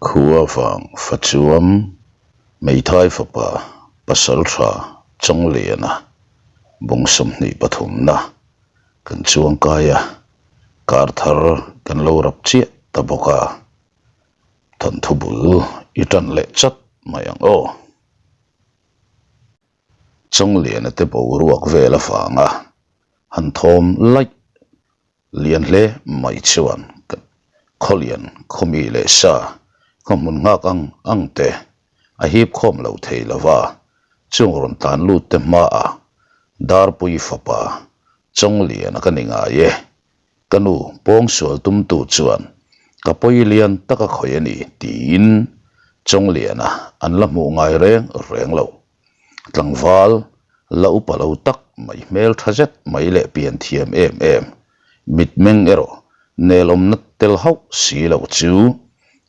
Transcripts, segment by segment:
Khua vang fachuam Meithai fapa Pasaltha Chawngliana bung 23 na kan chuangkai a, kar thar kan lo rap chiah ta bawk a, thawnthu bul i tan leh chat mai ang aw. Chawngliana te boruak vel avanga han thawm laih Lian hle mai chuan khawlian khawmi leh sa khaw hmun nghak ang ang te a hip khawm lo thei lo va, chung rawn tlan lut te hmaah Darpui fapa Chawngliana ka ni ngai e, ka nu pawngsual tumtu chuan ka pawi lian tak a khawih a ni tiin Chawngliana an la hmuh ngai reng reng lo. Tlangval la upa lo tak mai hmel tha zet mai leh pian thiam em em, mitmeng erawh nelawmna tel hauh si lo chu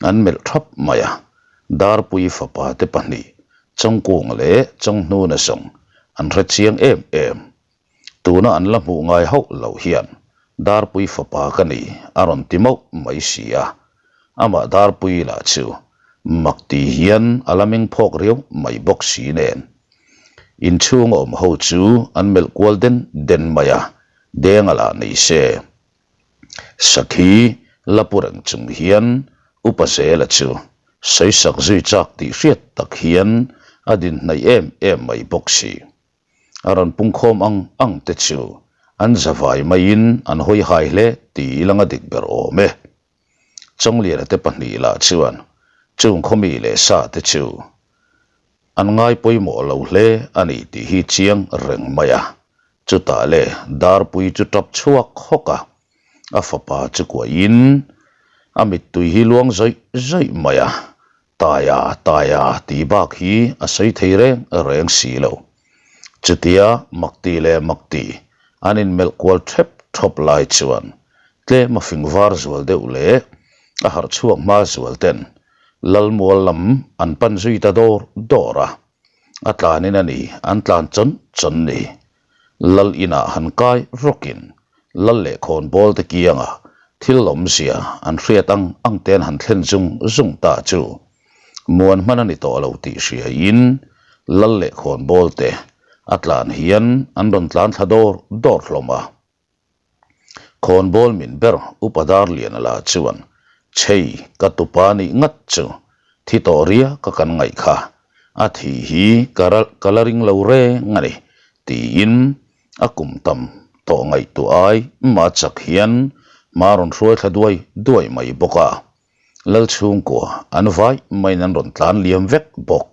an melh thap mai a, Darpui fapa te pahnih Chawngkung leh Chawnghnuna zawng an hre chiang em em. Tuna an la hmuh ngai hauh loh hian Darpui fapa ka ni a rawn ti mauh mai si a, amah Darpui lah chu mak ti hian a la meng phawk riau mai bawk si nen. Inchhung a awm ho chu an melh kual den den mai a, Denga lah nei se. Sakhi la pu reng chung hian Upa Zela chu sawisak zui chak tih hriat tak hian a din hnaih em em mai bawk si. A rawn pungkhawm ang ang te chu an zavai maiin an hawi hai hle ti ilang a dik ber awm e. Chawngliana te pahnih lah chuan chung khawmi leh sa te chu an ngai pawimawh lo hle a ni tih hi chiang reng mai a. Chutah le Darpui chu tap chhuak hawk a, a fapa chu kuahin a mittui hi luang zawih zawih mai a. Taia, Taia tih bak hi a sawi thei reng reng si lo. Chutia Makti leh Makti an inmelh kual thep thawp lai chuan tlem a fing var zual deuh leh a harh chhuak hma zual ten Lalmual lam an pan zui ta dawr dawr a. A tlanin a ni, an tlan chawn chawn ni. Lal inah han kai rawkin Lal leh khawnbawl te kiangah thil awmzia an hriat ang ang te an han thlen zung zung ta chu muan hman a ni tawh lo tih hriain Lal leh khawnbawl te a tlan hian an rawn tlan thla dawr dawr hlawm a. Khawnbawl min ber Upa Darliana lah chuan, Chhei, ka tupa nih ngat chu thi tawh ria ka kan ngaih kha, a thi hi ka ka la ring lo reng a ni, tiin a kum tam tawh ngaihtuah ai mah chak hian hma rawn hruai thla duai duai mai bawk a, Lalchhungkua an vai maiin an rawn tlan liam vek bawk.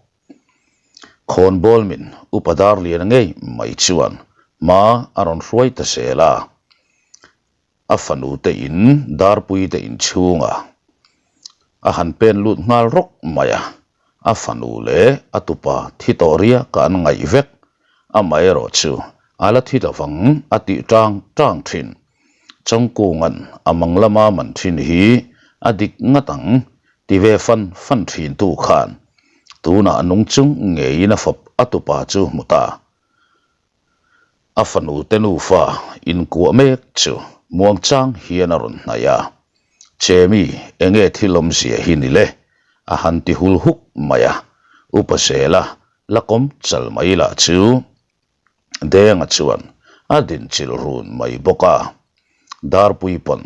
Khawnbawl min Upa Darliana ngei mai chuan hma a rawn hruai ta zel a, a fanu te in Darpui te in chhungah a han pen lut nghal rawk mai a, a fanu leh a tupa thi tawh riak a an ngaih vek, amaherawhchu a la thi lovang a tih tang tang thin. Chawngkunga'n a mang lama man thin hi a dik ngat ang ti ve fan fan thin tu khan tunah a nung chung ngeiin a fap a tupa chu hmu ta. A fanu te nufa inkuah mek chu muangchang hian a rawn hnaih a, Chemi enge thil awmzia hi ni le? a han ti hul huk mai a, Upa Zela la kawm chal mai lah chu Denga chuan a dinchilh run mai bawk a, Darpui pawn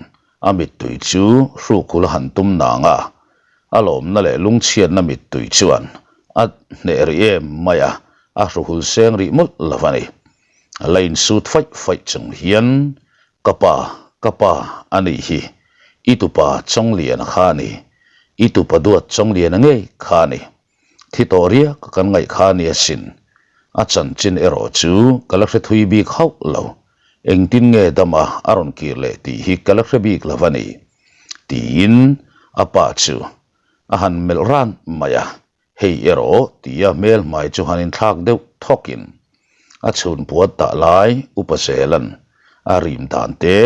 a mittui chu hrukhul a han tum nang a, a lawmna leh lungchhiatna mittui chuan a hneh rih em mai a, a hruhul seng rih mawlh lo a ni. A la insut faih faih chung hian, Ka pa, ka pa a nih hi, i tupa Chawngliana kha a ni, i tupa duat Chawngliana ngei kha a ni. Thi tawh riak ka kan ngaih kha a ni asin. A chanchin erawh chu ka la hre thui bik hauh lo. Engtin nge dama a rawn kir leh tih hi ka la hre bik lo a ni. Tiin a pa chu a han melh ran mai a, hei erawh tia hmel hmai chu han inthlak deuh thawkin a chhun puat dah lai Upa Zela'n a rim dan te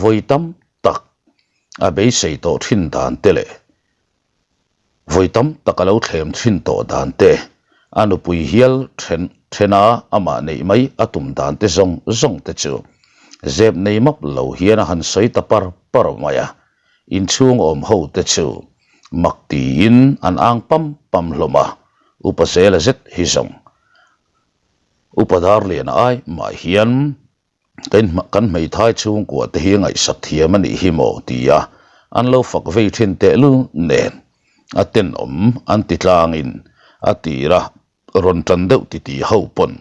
vawi tam tak a beisei tawh thin dan te leh Vawi tam tak a lo thlem thin tawh dan te, a nupui hial then thena amah neih mai a tum dan te zawng zawng te chu zep nei map lo hian a han sawi ta par par mai a. Inchhung awm ho te chu Mak tiin an ang pam pam hlawm a, Upa Zela zet hi zawng Upa Darliana ai mah hian kan hmeithai chhungkua te hi ngaihsak thiam a nih hi maw tia an lo fak vei thin tehlul nen a tenawm an ti tlangin a tir a. Rawn tan deuh titi ho pawn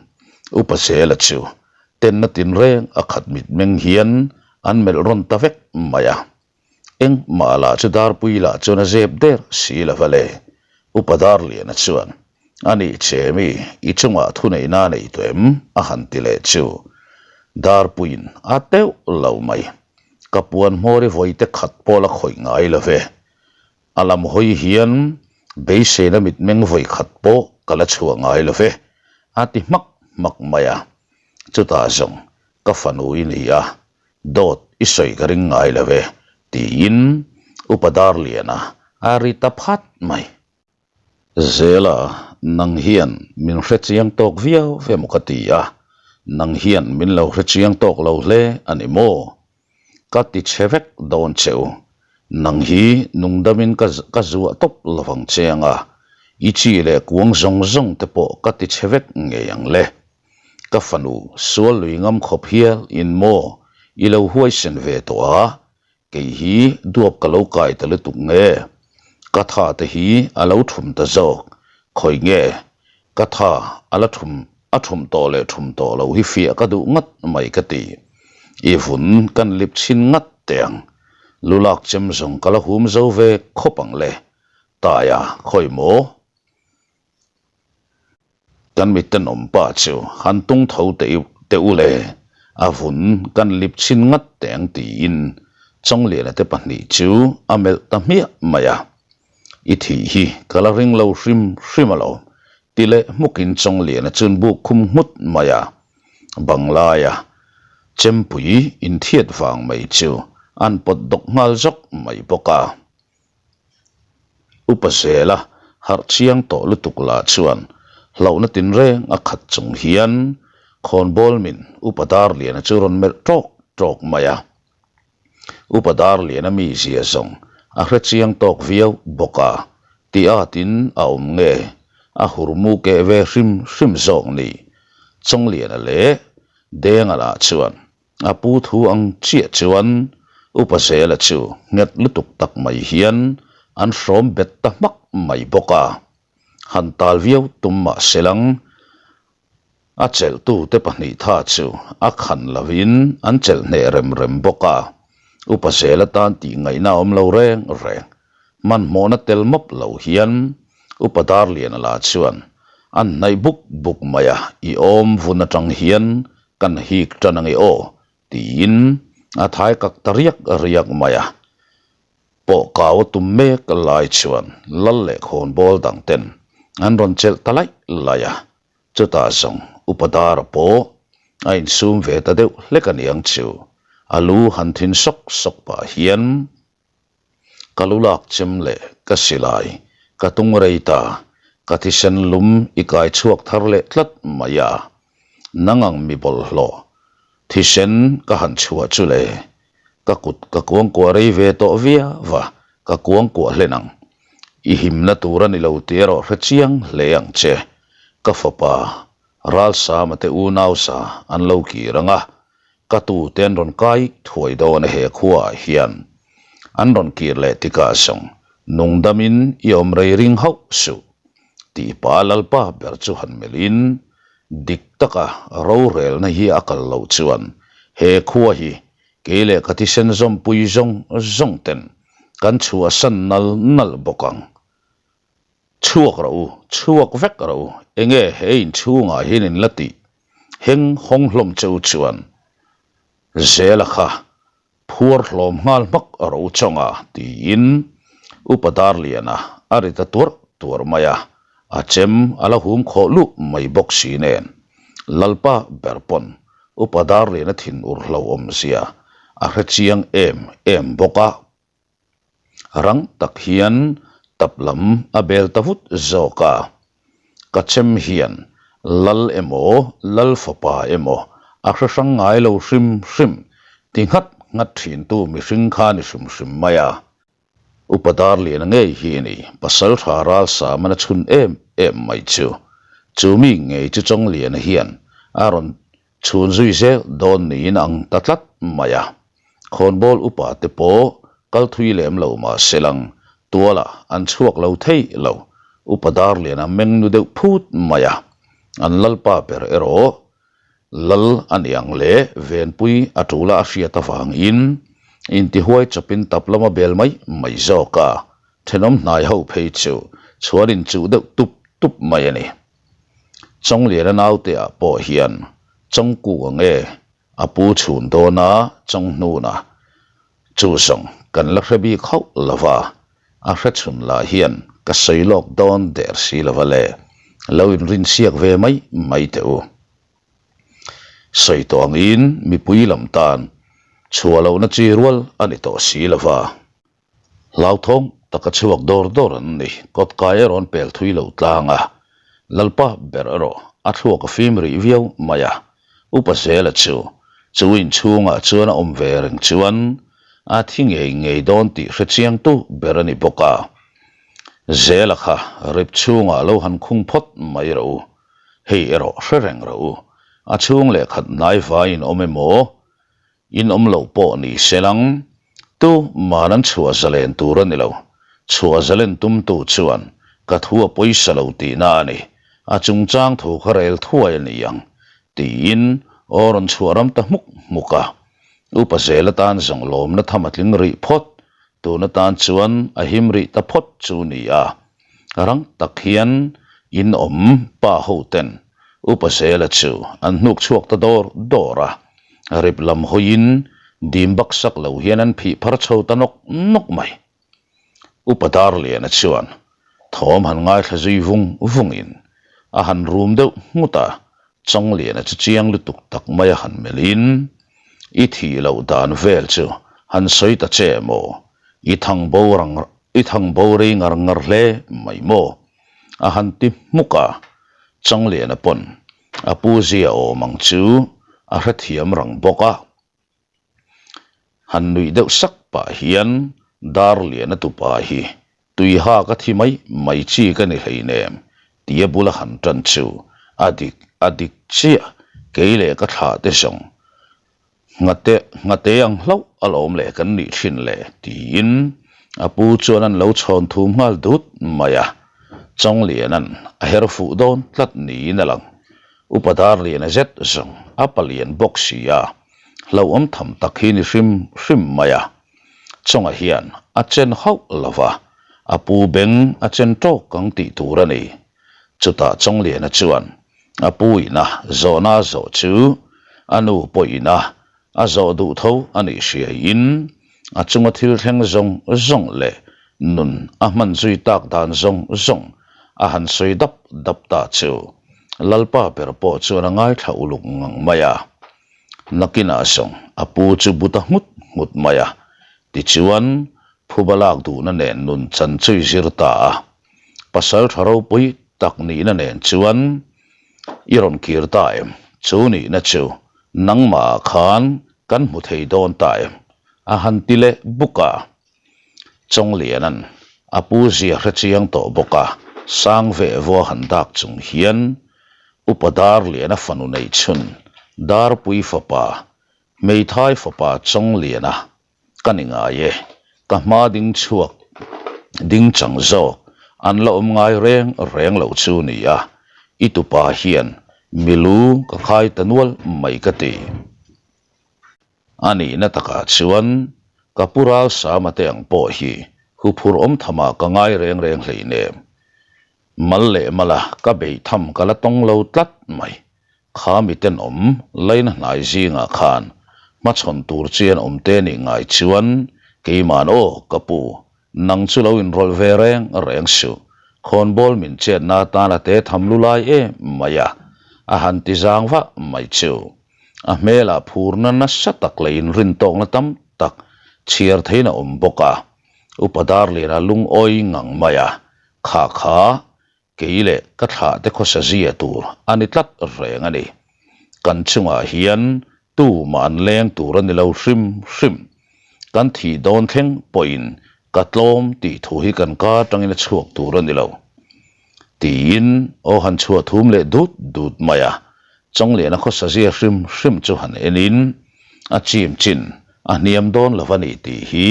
Upa Zela chu tenna tinreng a khat mitmeng hian an melh rawn ta vek mai a. Engmah lah chu Darpui lah chuan a zep der si lo va le. Upa Darliana chuan, A nih che mi, i chungah thuneihna a nei tawh em? a han ti leh chu. Darpuiin a teuh lo mai. Ka puan hmawr i vawite khat pawh la khawih ngai lo ve. A lam hawi hian beiseina mitmeng vawi khat pawh ka la chhuah ngai lo ve, a ti hmak hmak mai a. Chutah zawng ka fanu i ni a, dawt i sawi ka ring ngai lo ve, tiin Upa Darliana a ri ta phat mai. Zela, nang hian min hre chiang tawk viau ve maw ka ti a, nang hian min lo hre chiang tawk lo hle a ni maw? Ka ti chhe vek dawn che u, nang hi nungdamin ka ka zuah tawp lovang che anga, i chi leh kuang zawng zawng te pawh ka ti chhe vek ngei ang le. Ka fanu sual lui ngam khawp hial in maw i lo huaisen ve tawh a, Kei hi duap ka lo kai ta lutuk nge? Ka tha te hi a lo thum ta zawk. Khawi nge? Ka tha a la thum a thum tawh leh thum tawh lo hi fiah ka duh ngat mai ka ti. I vun kan lip chhin ngat teh ang. Lulak chem zawng ka la hum zo ve khawp ang le. Taia, khawi maw? Kan mitenawm pa chu han tung tho teh u le, a vun kan lip chhin ngat teh ang tiin Chawngliana te pahnih chu a melh ta hmiah mai a. I thih hi ka la ring lo hrim hrim alawm ti leh hmukin Chawngliana chuan buk khum nghut mai a. Banglaia chempui inthiat vang mai chu an pawt dawk nghal zawk mai bawk a. Upa Zela harh chiang tawh lutuk lah chuan hlauhna tinreng a khat chung hian khawnbawl min Upa Darliana chu rawn melh tawk tawk mai a. Upa Darliana mizia zawng a hre chiang tawk viau bawk a, ti atin a awm nge a hurmu keh ve hrim hrim zawk ni Chawngliana leh Denga lah chuan A pu thu ang chiah chuan Upa Zela chu nghet lutuk tak mai hian an hrawm bet ta hmak mai bawk a. Han tal viau tum mah selang a chelhtute pahnih tha chu a khan lovin an chelh hneh rem rem bawk a. Upa Zela tan tih ngaihna a awm lo reng reng. Hmanhmawhna tel mawp lo hian Upa Darliana lah chuan an hnaih buk buk mai a, I awm vun atang hian kan hik tan ange aw tiin a thai kak ta riak riak mai a. Pawh kau a tum mek lai chuan lal leh khawnbawl dang ten an rawn chelh ta laih laih a, chutah zawng Upa Dara pawh a insum ve ta deuh hlek aniang chu a lu han thin sawk sawk pah hian Ka lu lak chem leh ka silai ka tung rei ta, ka thisen lum i kai chhuak thar leh tlat mai a, nang ang mi bawlhhlawh thisen ka han chhuah chu le, ka kut ka kuangkuah rei ve tawh viau va, ka kuangkuah hlen ang. I himna tur a ni lo tih erawh hre chiang hle ang che, ka fapa Ralsama te unau za an lo kir ang a, Ka tute an rawn kai thuai dawn a he khuaah hian. An rawn kir leh tikah zawng nungdamin i awm rei ring hauh suh tih pa Lalpa ber chu han melhin dik taka rorelna hi a kal loh chuan he khua hi kei leh ka thisen zawmpui zawng zawng ten kan chhuahsan nal nal bawk ang. Chhuak rawh u, chhuak vek rawh u, enge he inchhungah hian in la tih? Heng hawng hlawm che u chuan Zela kha phuar hlawm nghal hmak rawh u chawnga tiin Upa Darliana a ri ta tuarh tuarh mai a, a chem a la hum khawh luh mai bawk si nen Lalpa ber pawn Upa Darliana thinur hlauhawmzia a hre chiang em em bawk a. Rang tak hian tap lam a bel ta vut zawk a, ka chem hian lal emaw lal fapa emaw a hre hrang ngai lo hrim hrim ti nghat nghat thintu mihring kha ni hrim hrim mai a. Upa Darliana ngei hi a ni, Pasaltha Ralsam a chhun em em mai chu. Chu mi ngei chu Chawngliana hian a rawn chhun zui zel dawn niin a ang ta tlat mai a. Khawnbawl upa te pawh kal thui lem lo mah se lang tualah an chhuak lo thei lo. Upa Darliana meng nu deuh phut mai a, an lalpa ber erawh Lal a ni ang le, Venpui a tula a hriat avangin intihuai chawpin tap lama bel mai mai zawk a, thenawm hnai ho phei chu chhuan inchuh deuh tup tup mai a ni. Chawngliana naute ah pawh hian Chawngkuk ang e a pu chhun dawn a Chawnghnuna chu zawng kan la hre bik hauh lo va, a hre chhun lah hian ka sawi lawk dawn der si lo va le, lo inrinsiak ve mai mai teh u. Sawi tawh angin mipui lam tan chhuah lohna chi rual a ni tawh si lo va. Hlauthawng taka chhuak dawr dawr an ni. Kawtkai erawh an pel thui lo tlang a, Lalpa ber erawh a thluak a fim rih viau mai a. Upa Zela chu chu inchhungah chuan a awm ve reng chuan a thi ngei ngei dawn tih hre chiangtu ber a ni bawk a. Zela kha rip chhungah lo han khung phawt mai rawh u. Hei erawh hre reng rawh u. A chhung leh khat hnai vaiin awm emaw? In awm loh pawh ni se lang, tu man an chhuah zalen tur a ni lo. Chhuah zalen tumtu chuan ka thu a pawisa lo tihna a ni, a chungchang thu kha rel thuai a ni ang, tiin aw rawn chhuah ram ta hmuk hmuk a. Upa zel atan zawng lawmna tham a tling rih phawt, tun atan chuan a him rih ta phawt chu ni a. Rang tak hian in awm pa ho ten Upa Zela chu an hnuk chhuak ta dawr dawr a, rip lam hawiin dim bak sak lo hian an phih phar chho ta nawk nawk mai. Upa Darliana chuan thawm han ngaithla zui vung vungin a han rum deuh nghut a, Chawngliana chu chiang lutuk tak mai a han melhin, I thih loh dan vel chu han sawi ta che maw? I thang bo rang i thang bo rei ngar ngar hle mai maw? A han ti hmuk a, Changliana pawn a pu zia awm ang chu a hrethiam rang bawk a. Han nuih deuh sak pah hian Darliana tupa hi tuiha ka thi mai mai chi ka ni hleinem tia bula han tan chu a dik a dik chiah kei leh ka thlah te zawng Nghate nghate ang hlauh alawm leh kan nih thin le tiin a pu chuan an lo chhawn thum nghal dut mai a, Chawngliana'n a her fuh dawn tlat niin a lang. Upa Darliana zet zawng a palian bawk si a, hlauhawm tham tak hi ni hrim hrim mai a. Chawnga hian a chen hauh lo va, a pu beng a chen tawk ang tih tur a ni. Chutah Chawngliana chuan A pu ina zawhna a zawh chu a nu pawh ina a zawh duh tho a nih hriaiin a chunga thil thleng zawng zawng leh nun a hman zui tak dan zawng zawng a han sawi dap dap ta chu Lalpa ber pawh chuan a ngaithla uluk ngang mai a. Nakinah zawng a pu chu bu ta nghut nghut mai a, tichuan phuba lak duhna nen nun chan chu i zir ta a. Pasal tha ropui tak nihna nen chuan i rawn kir ta em? Chu nihna chu nangmahah khan kan hmu thei dawn ta em? A han ti leh buk a. Chawngliana'n a pu zia hre chiang tawh bawk a, sang veh vua han dak chung hian Upa Darliana fanu nei chhun Darpui fapa Hmeithai fapa Chawngliana Ka ni ngai e, ka hma ding chhuak ding chang zawk an la awm ngai reng reng lo chu ni a, i tupa hian mi lu ka khai ta nual mai ka ti. A nihna takah chuan ka pu Ralsama te ang pawh hi huphurh awm thamah ka ngai reng reng hleinem. Mal leh mala ka beih tham ka la tawng lo tlat mai. Kha mi tenawm laina hnai zingah khan hmachhawn tur chian awm te nih ngai chuan keiman aw ka pu, nang chu lo inrawlh ve reng reng suh, khawnbawl min chetna atan a te tham lu lai em mai a, a han ti zang vah mai chu. A hmelah phurna nasa tak leh inrintawkna tam tak chhiar theiin a awm bawk a, Upa Darliana lungawi ngang mai a, kha kha Kei leh ka thlah te khawsa zia tur a ni tlat reng a ni. Kan chungah hian tumah an leng tur a ni lo hrim hrim. Kan thih dawn thleng pawhin Ka tlawm tih thu hi kan ka atangin a chhuak tur a ni lo. Tiin aw han chhuah thum leh dut dut mai a, Chawngliana khawsazia hrim hrim chu han enin a chim chin a hniam dawn lo a ni tih hi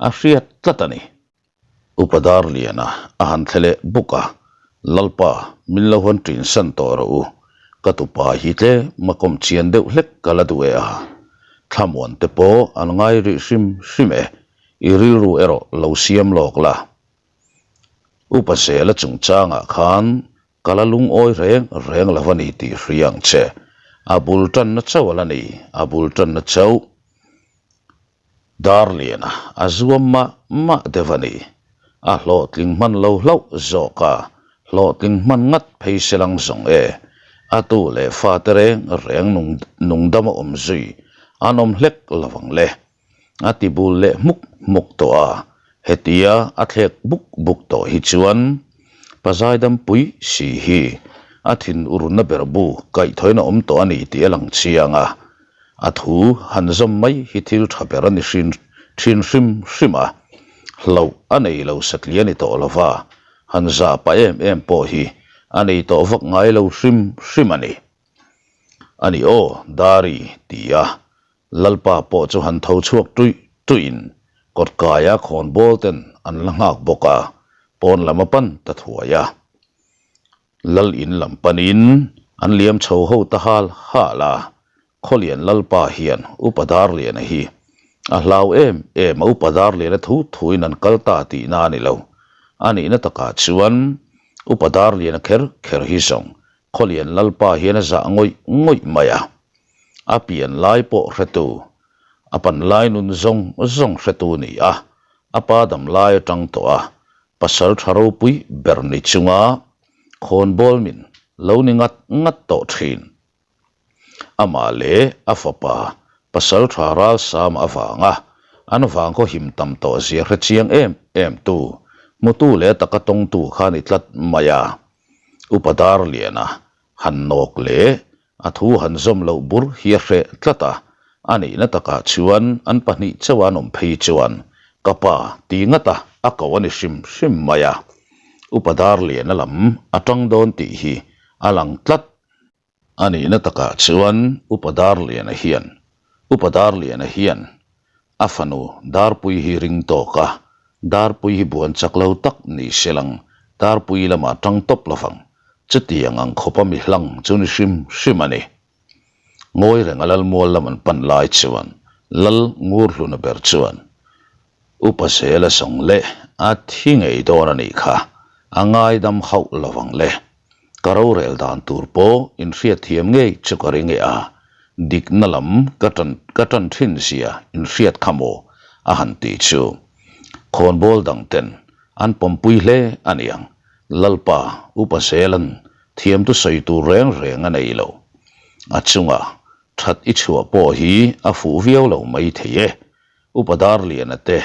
a hriat tlat a ni. Upa Darliana a han thle leh buk a, Lalpa, min lo hawn ṭin san tawh rawh u, ka tupa hi tlem a kawm chian deuh hlek ka la duh e a, thlamuan te pawh an ngai rih hrim hrim e, i rilru erawh lo siam lawk la. Upa Zela chungchangah khan ka la lungawi reng reng lo a ni tih hria ang che, a bul ṭanna chauh a la ni, a bul ṭanna chauh. Darliana a zuam mah mah deuh a ni. A hlawhtling hman lo hlauh zawk a, hlawhtling hman ngat phei se lang zawng e. A tu leh fate reng reng nung nungdam a awm zui an awm hlek lo ang le. A ti bul leh hmuk hmuk tawh a, hetia a thlek buk buk tawh hi chuan Pazaidam pui si hi a thinurna ber bu kaihthawin a awm tawh a ni tih a lang chiang a. A thu han zawm mai hi thil tha ber a ni hrin thin hrim hrim a, hlauh a nei lo satli a ni tawh lo va, han zah pah em em pawh hi a nei tawh vak ngai lo hrim hrim a ni. A ni aw, Dari, ti a, Lalpa pawh chu han tho chhuak tuih tuihin kawtkaia khawnbawl ten an la nghak bawk a, pawn lam a pan ta thuai a. Lal in lam panin an liam chho ho ta hal hal a, Khawlian Lalpa hian Upa Darliana hi a hlau em em a, Upa Darliana thu thuin an kal ta tihna a ni lo. A nihna takah chuan Upa Darliana kher kher hi zawng Khawlian Lalpa hian a zah ngawih ngawih mai a, a pian lai pawh hretu, a pan lai nun zawng zawng hretu ni a, a pa dam lai atang tawh a, pasal tha ropui ber ni chunga khawnbawl min lo ni ngat ngat tawh thin. Amah leh a fapa pasal tha ralsam avanga an vangkhaw him tam tawh zia hre chiang em em tu, hmutu leh taka tawngtu kha ni tlat mai a. Upa Darliana han nawk leh A thu han zawm loh bur hi a hreh tlat a, a nihna takah chuan an pahnih chauh an awm phei chuan ka pa ti ngat a, a ko a ni hrim hrim mai a. Upa Darliana lam a tang dawn tih hi a lang tlat. A nihna takah chuan Upa Darliana hian Upa Darliana hian a fanu Darpui hi ring tawk a, Darpui hi buan chak lo tak ni se lang, Darpui lamah tang tawp lovang. Chutiang ang khawpa mi hlang chu ni hrim hrim a ni. Ngawi renga Lalmual lam an pan lai chuan Lal Ngurhluna ber chuan, Upa Zela zawng leh a thi ngei dawn a nih kha, a ngaidam hauh lovang le. Ka rorel dan tur pawh inhriatthiam ngei chu ka ring e a, dikna lam ka tan ka tan thin zia inhriat kha maw a han tih chu. Khawnbawl dang ten an pawmpui hle a niang. Lalpa, Upa Zelan thiamtu sawi tur reng reng a nei lo. A chunga that i chhuah pawh hi a fuh viau lo mai thei e. Upa Darliana te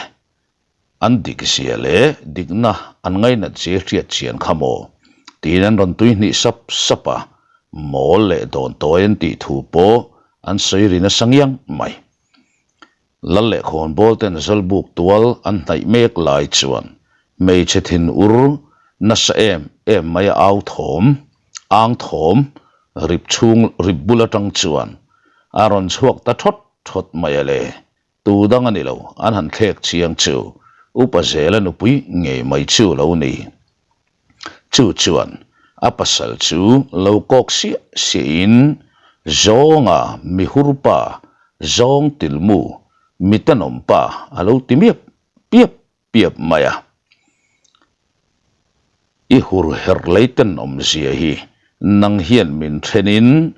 an dik zia leh dikna an ngainat zia hriat chian kha maw? Tiin an rawn tui hnih sap sap a, mawl leh dawn tawi an tih thu pawh an sawi ri nasa ngiang mai. Lal leh khawnbawl ten Zawlbuk tual an hnaih mek lai chuan hmeichhe thin ur nasa em em mai a au thawm, ang thawm, rip chhung rip bul atang chuan a rawn chhuak ta thawt thawt mai a le. Tu dang a ni lo, an han thlek chiang chu Upa Zela nupui ngei mai chu lo ni. Chu chuan a pasal chu lo kawk siah siahin Zawnga mihur pa, Zawng tilmu, mitenawm pa a lo ti miap piap piap mai a. I hur herh lei tenawmzia hi nang hian min thenin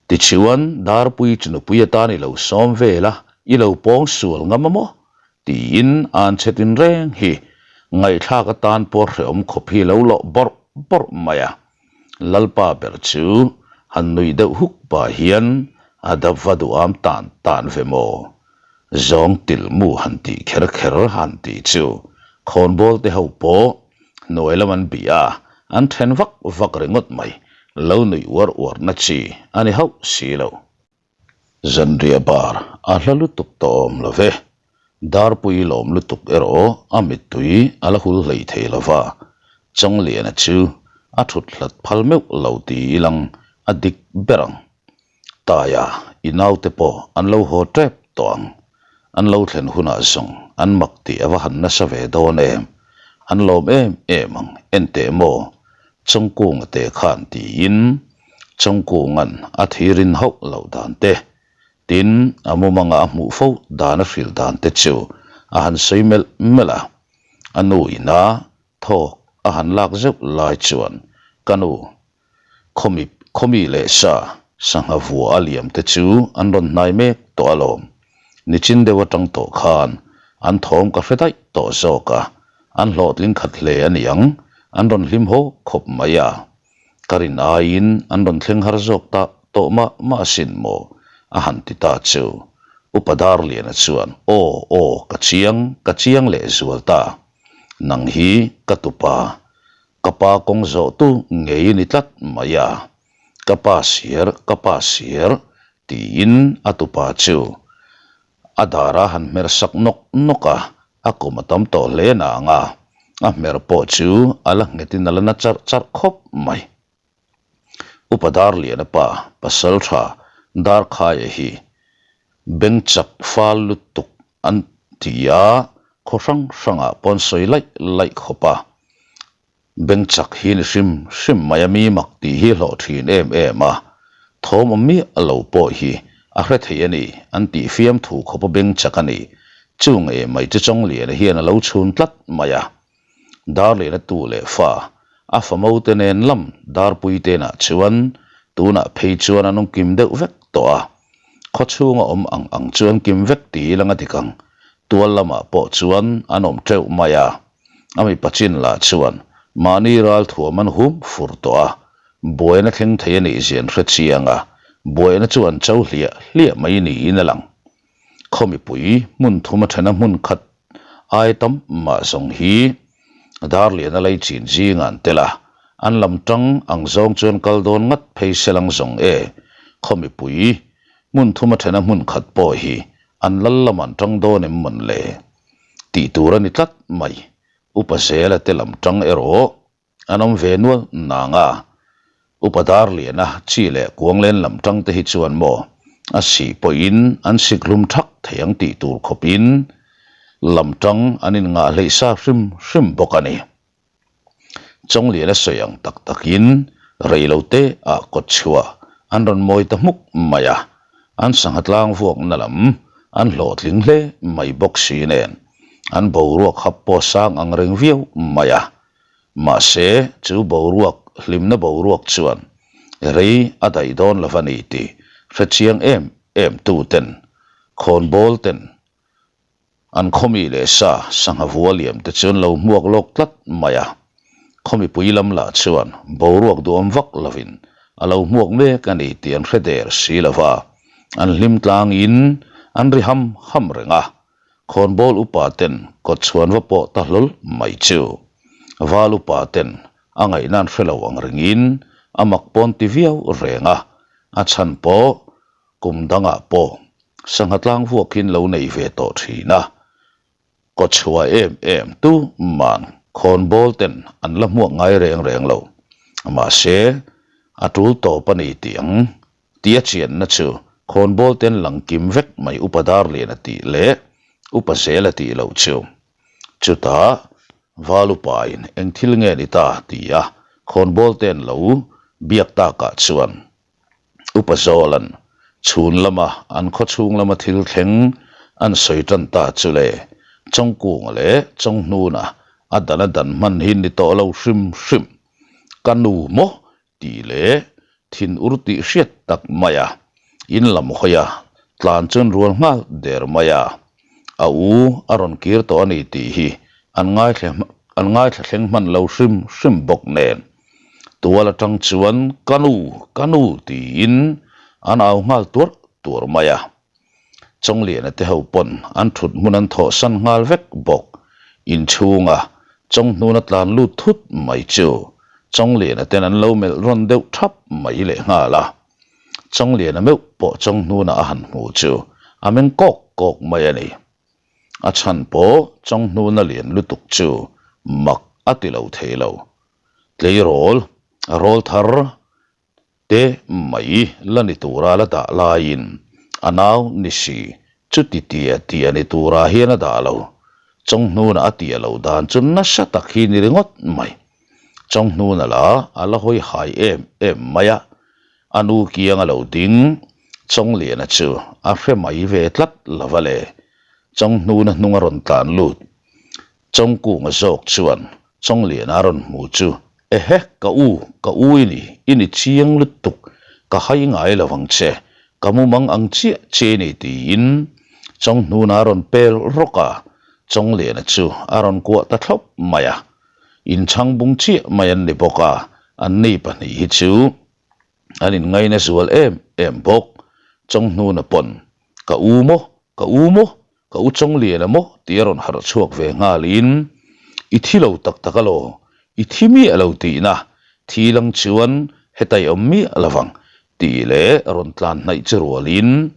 Tichuan, Darpui chu nupui atan i lo sawm vel a, i lo pawng sual ngam a maw? tiin an che tin reng hi ngaihthlak atan pawh hrehawm khawp hi lo lawh bawrh bawrh mai a. Lalpa ber chu han nuih deuh huk pah hian a dap va duham tan tan ve maw? Zawng tilmu han tih kher kher han tih chu khawnbawl te ho pawh hnuai lam an bih a, an then vak vak ringawt mai, lo nuih uar uar na chi a ni hauh si lo. Zanriah bar a hla lutuk tawh awm lo ve. Darpui lawm lutuk erawh a mittui a la hul hlei thei lo va, Chawngliana chu a thut hlat phal meuh lo ti ilang a dik ber ang. Taia i naute pawh an lo haw tep tawh ang. An lo thlen hunah zawng an mak tih a va han nasa ve dawn em? An lawm em em ang, enteh maw? Chawngkunga te khan tiin Chawngkunga'n a thirin hauh loh dan te, tin a mumanga a hmuh fo dan a hrilh dan te chu a han sawi melh melh a. A nu ina thawk a han lak zeuh lai chuan ka nu Khawmi khawmi leh sa, sangha vua a liam te chu an rawn hnai mek tawh alawm. Nichin deuh atang tawh khan an thawm ka hre daih tawh zawk a, an hlawhtling khat hle a niang, an rawn hlim haw khawp mai a. Ka rin aiin an rawn thleng har zawk ta tawh mah mah asin maw? a han ti ta chu. Upa Darliana chuan, Aw, aw, ka chiang, ka chiang leh zual ta. Nang hi ka tupa, Ka pa kawng zawh tu ngei ni tlat mai a, ka pa siar, ka pa siar tiin a tupa chu a dar a han hmer sak nawk nawk a, a kum a tam tawh hle nang a, a hmer pawh chu a la nghetin a la na charh charh khawp mai. Upa Darliana pa pasal tha Darkhaia hi beng chak fal lutuk an ti a, khaw hrang hrangah pawn sawi laih laih khawp a. Beng chak hi ni hrim hrim mai a mi mak tih hi hlawh thin em em a, thawm awm miah lo pawh hi a hre thei a ni an tih fiamthu khawpa beng chak a ni. Chu ngei mai chu Chawngliana hian a lo chhun tlat mai a. Darlehna tu leh fa, a famo te nen lam Darpui tenah chuan tunah phei chuan an awm kim deuh vek tawh a. Khaw chhunga awm ang ang chuan kim vek ti ila nga dik ang. Tual lamah pawh chuan an awm teuh mai a. A mipa chin lah chuan mahni ral thuam an hum fur tawh a. Buaina thleng thei a nih zian hre chiang a, buaina chu an cho hliah hliah mai niin a lang. Khaw mipui hmun thum a thena hmun khat ai tam mah zawng hi Darliana lei chin zingah an tel a, an lam tang ang zawng chuan kal dawn ngat phei se lang zawng e. Khaw mipui hmun thum a thena hmun khat pawh hi an lal lam an tang dawn em mawn le? Tih tur a ni tlat mai. Upa Zela te lam tang erawh An awm ve nual nang a, Upa Darliana chi leh Kuanglen lam tang te hi chuan maw a sih pawhin an sik hlum thak thei ang tih tur khawpin lam tang an inngah hleih sa hrim hrim bawk a ni. Chawnglian a sawi ang tak takin rei lo te ah kawt chhuah an rawn mawi ta hmuk mai a, an sangha tlang vuakna lam an hlawhtling hle mai bawk si nen an boruak hap pawh sang ang reng viau mai a. Mahse, chu boruak, hlimna boruak chuan rei a daih dawn lo va ni tih hre chiang em em tu ten, khawnbawl ten, an khawmi leh sa sangha vua liam te chuan lo hmuak lawk tlat mai a. Khawmipui lam lah chuan boruak duhawm vak lovin a lo hmuak mek a ni tih an hre der si lo va, an hlim tlangin an ri ham ham reng a. Khawnbawl upa ten kawt chhuan va pawh ta hlawl mai chu. Val upa ten a ngaihna an hre lo ang ringin a mak pawn ti viau reng a, a chhan pawh kum dangah pawh sangha tlang vuakin lo nei ve tawh thin a. Kawt chhuah em em tu man khawnbawl ten an la hmuak ngai reng reng lo. Mahse, a tul tawp a ni tih ang Tia chianna chu khawnbawl ten lang kim vek mai Upa Darliana tih leh Upa Zela tih loh chu. Chutah Val Upain eng thil nge ni ta tia khawnbawl ten lo biak takah chuan Upa Zawlan chhun lama an khaw chhung lama thil thleng an sawi tan ta chu le Chawngkunga leh Chawnghnuna a dan a dan hman hi ni tawh lo hrim hrim. Ka nu maw Tih leh thin ur tih hriat tak mai a, in lam hawi a, tlan chuan rual nghal der mai a. A u a rawn kir tawh a ni tih hi an ngaithla an ngaithla thleng hman lo hrim hrim bawk nen. Tual atang chuan ka nu, ka nu tiin an au nghal tuarh tuarh mai a. Chawngliana te ho pawn an thut hmun an thawhsan nghal vek bawk. Inchhunga Chawnghnuna tlan lut thut mai chu Chawngliana ten an lo melh rawn deuh thap mai leh nghal a. Chawngliana meuh pawh Chawnghnuna a han hmu chu a meng kawk kawk mai a ni. A chhan pawh Chawnghnuna lian lutuk chu mak a ti lo thei lo. Tleirawl, rawl thar te mai la ni tura la dah laiin a nau ni si chuti tia tia ni turah hian a dah lo. Chawnghnuna a tia lo dan chu nasa tak hi ni ringawt mai. Chawnghnuna la a la hawi hai em em mai a, a nu kiang a lo ding Chawngliana chu a hre mai ve tlat lo va le. Chawnghnuna hnung a rawn tlan lut. Chawngkunga zawk chuan Chawngliana a rawn hmu chu, Ehe, ka u, ka u i ni, i ni chiang lutuk, ka hai ngai lo ang che, ka mumang ang chiah che i ni tiin Chawnghnuna a rawn pel rawk a, Chawngliana chu a rawn kuah ta thlawp mai a. Inchhang bung chiah mai an ni bawk a, anni pahnih hi chu an inngaina zual em em bawk. Chawnghnuna pawn, Ka u maw? Ka u maw? Ka u Chawngliana maw? tih a rawn harh chhuak ve nghalin, I thi lo tak tak alaw? I thi miah lo tihna thi lang chuan hetai awm miah lo vang tih leh rawn tlan hnaih chu rualin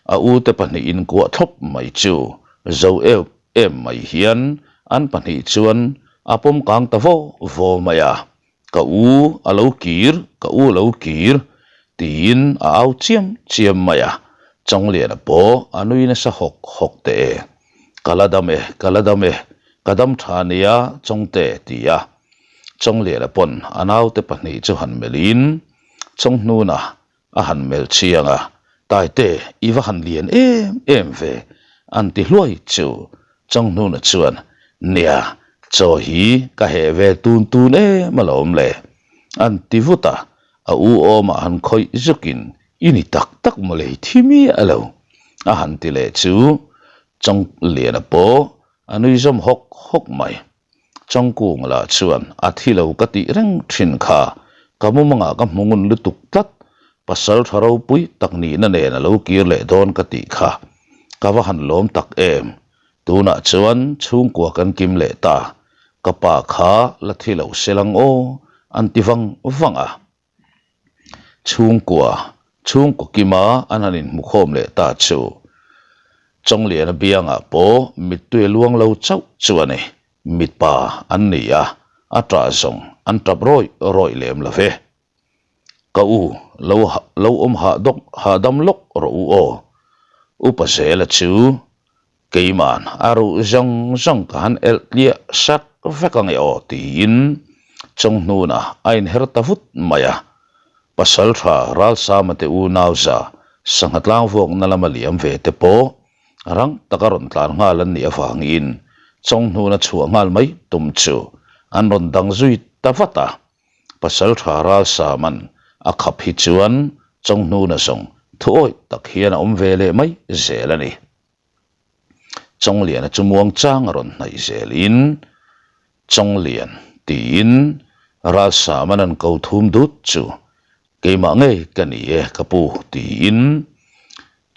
a ute pahnih inkuah thlawp mai chu zo em em mai hian an pahnih chuan a pawm kang ta vaw vaw mai a. Ka u a lo kir, ka u a lo kir, tiin a au chiam chiam mai a, Chawngliana pawh a nui nasa hawk hawk teh e. Ka la dam e, ka la dam e, ka dam tha nia Chawngte, ti a. Chawngliana pawn a naute pahnih chu han melhin Chawnghnuna A han melh chiang a, Taite, i va han lian em em ve, an ti hluai chu. Chawnghnuna chuan, Nia, chaw hi ka heh ve tun tun em alawm le, an ti vut a, a u awmah han khawih zukin, I ni tak tak mawle i thi miah lo, a han ti leh chu Chawngliana pawh a nui zawm hawk hawk mai. Changkung lah chuan a thi lo ka tih reng thin kha, ka mumangah ka hmu ngun lutuk tlat, pasal tha ropui tak nihna nen a lo kir leh dawn ka tih kha, ka va han lawm tak em, tunah chuan chhungkua kan kim leh ta, ka pa kha la thi lo se lang aw, an ti vang vang a. Chhungkua, chhungkaw kima an han inhmukhawm leh ta chu Chawngliana biangah pawh mittui a luang lo chauh chu a ni. Mipa an ni a, a ṭah zawng an ṭap rawih rawih lem lo ve. Ka u, lo lo awm hah dawk hahdam lawk rawh u aw. Upa Zela chu Keiman a ruh zawng zawng ka han elh tliah sak vek ange aw tiin Chawnghnuna a inher ta vut mai a. Pasaltha Ralsama te unau za sangha tlangvuakna lama liam ve te pawh rang taka rawn tlan nghal an nih avangin Chawnghnuna chhuah nghal mai tum chu an rawn dang zui ta vat a. Pasaltha Ralsaman a khap hi chuan Chawnghnuna zawng thuawih tak hian a awm ve leh mai zel a ni. Chawngliana chu muang chang a rawn hnaih zelin, Chawnglian, tiin Ralsama'n an ko thum dut chu, Keimah ngei ka ni e ka pu, tiin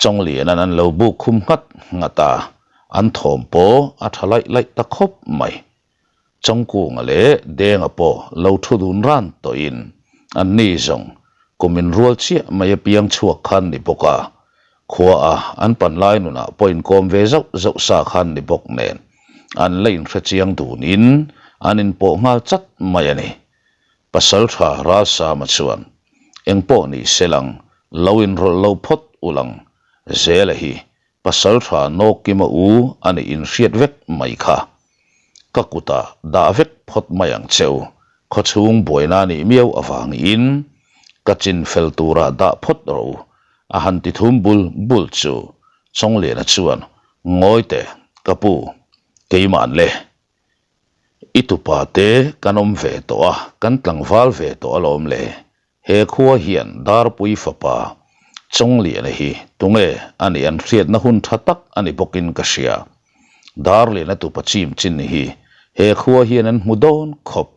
Chawngliana'n an lo buk khum nghat nghat a, an thawm pawh a tha laih laih ta khawp mai. Chawngkunga leh Denga pawh lo thu dun ran tawhin an ni zawng kum inrual chiah mai a piang chhuak khan ni bawk a, khua a an pan lai nunah pawh inkawm ve zauh zauh sa khan ni bawk nen an la inhre chiang dunin an inpawh nghal chat mai a ni. Pasaltha Ralsama chuan engpawh ni se lang lo inrawlh lo phawt ulang Zela hi Pasaltha Nawkima u a nih inhriat vek mai kha. Ka kutah dah vek phawt mai ang che u, khawchhung buaina nih miau avangin ka chin fel turah dah phawt rawh u, a han ti thum bul bul chu Chawngliana chuan, Ngawi teh, ka pu, keima'n le. I tupa te kan awm ve tawh a, kan tlangval ve tawh alawm le, He khua hian Darpui fapa Chawngliana hi tunge a nih an hriatna hun tha tak a ni bawkin ka hria. Darliana tupa chim chin hi he khua hian an hmu dawn khawp.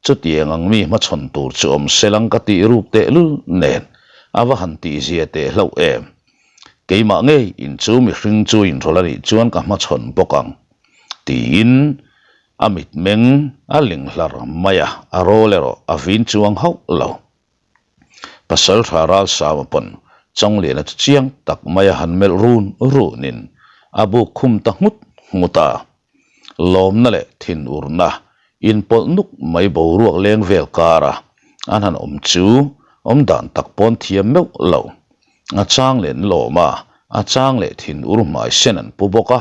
Chutiang ang mi hmachhawn tur chu awm selang ka tih rup tehlul nen a va han tihzia teh hlauh em. Keimah ngei in chu mihring chu inrawlh a nih chuan ka hmachhawn bawk ang tiin A mitmeng a ling hlar mai a, a rawl erawh a vin chuang hauh lo. Pasaltha Ralsama pawn Chawngliana chu chiang tak mai a han melh run runin a buk khum ta nghut nghut a. Lawmna leh thinurna inpawlh nuk mai boruak leng vel kara an han awm chu awm dan tak pawn thiam meuh lo. A chang leh an lawm a, a chang leh thinur hmai sen an pu bawk a.